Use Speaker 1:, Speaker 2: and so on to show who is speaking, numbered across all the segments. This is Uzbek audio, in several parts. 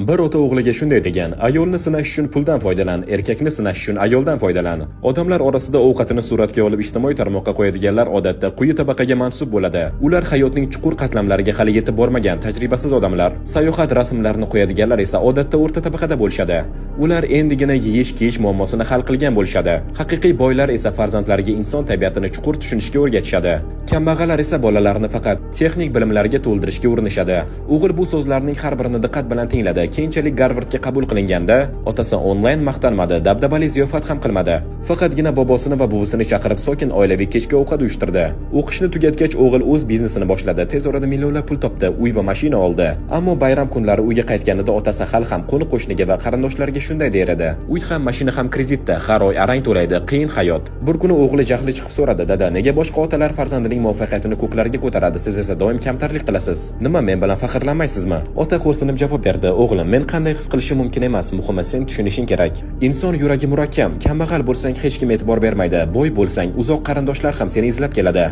Speaker 1: Bir ota o'g'liga shunday degan: "Ayolni sinash uchun puldan foydalan, erkakni sinash uchun ayoldan foydalan." Odamlar orasida ovqatini suratga olib ijtimoiy tarmoqqa qo'yadiganlar odatda quyi tabaqaga mansub bo'ladi. Ular hayotning chuqur qatlamlariga hali yetib bormagan tajribasiz odamlar. Sayohat rasmlarini qo'yadiganlar esa odatda o'rta tabaqada bo'lishadi. Ular endigina yeyish, kiyish muammosini hal qilgan bo'lishadi. Haqiqiy boylar esa farzandlariga inson tabiatini chuqur tushunishga o'rgatishadi. Kambag'allar esa bolalarini faqat texnik bilimlarga to'ldirishga urinishadi. O'g'il bu so'zlarning har birini diqqat bilan tingladi. Keyinchalik Garvardga qabul qilinganda otasi onlayn maqtanmadi, dabdabali ziyofat ham qilmadi. Faqatgina bobosini va buvisini chaqirib, sokin oilaviy kechki ovqat uyushtirdi. O'qishni tugatgach, o'g'il o'z biznesini boshladi. Tez orada millionlab pul topdi, uy va mashina oldi. Ammo bayram kunlari uyga qaytganida otasi hali ham qo'ni-qo'shniga va qarindoshlariga shunday der edi: "Uy ham, mashina ham kreditda, har oy arang to'laydi, qiyin hayot." Bir kuni o'g'li jahli chiqib so'radi: "Dada, nega boshqa otalar farzandining muvaffaqiyatini ko'klarga ko'taradi, siz esa doim kamtarlik qilasiz? Nima, men bilan faxrlanmaysizmi?" Ota xo'rsinib javob berdi: "O'g'lim, men qanday his qilishim mumkin emas, muhimi sen tushunishing kerak. Inson yuragi murakkab, kambag'al bo'lsang hech kim e'tibor bermaydi, boy bo'lsang uzoq qarindoshlar ham seni izlab keladi.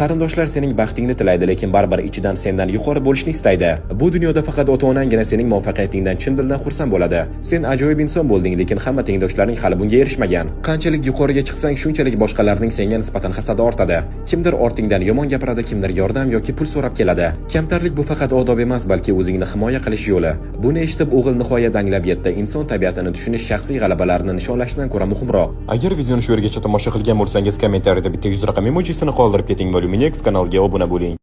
Speaker 1: Qarindoshlar sening baxtingni tilaydi, lekin baribir ichidan sendan yuqori bo'lishni istaydi. Bu dunyoda faqat ota-onanggina sening muvaffaqiyatingdan chin dildan xursand bo'ladi. Sen ajoyib inson bo'lding, lekin hamma tengdoshlaring hali bunga erishmagan. Qanchalik yuqoriga chiqsang, shunchalik boshqalarning senga nisbatan hasadi ortadi. Kimdir ortingdan yomon gapiradi, kimdir yordam yoki pul so'rab keladi. Kamtarlik bu faqat odob emas, balki o'zingni himoya qilish yo'li." Buni eshitib, o'g'il nihoyat anglab yetdi. Inson tabiatini tushunish shaxsiy g'alabalarni nishonlashdan ko'ra muhimroq. Agar videoni shu yergacha tomosha qilgan bo'lsangiz, kommentariyada bitta 100 raqam emojisini qoldirib keting va Luminex kanaliga obuna bo'ling.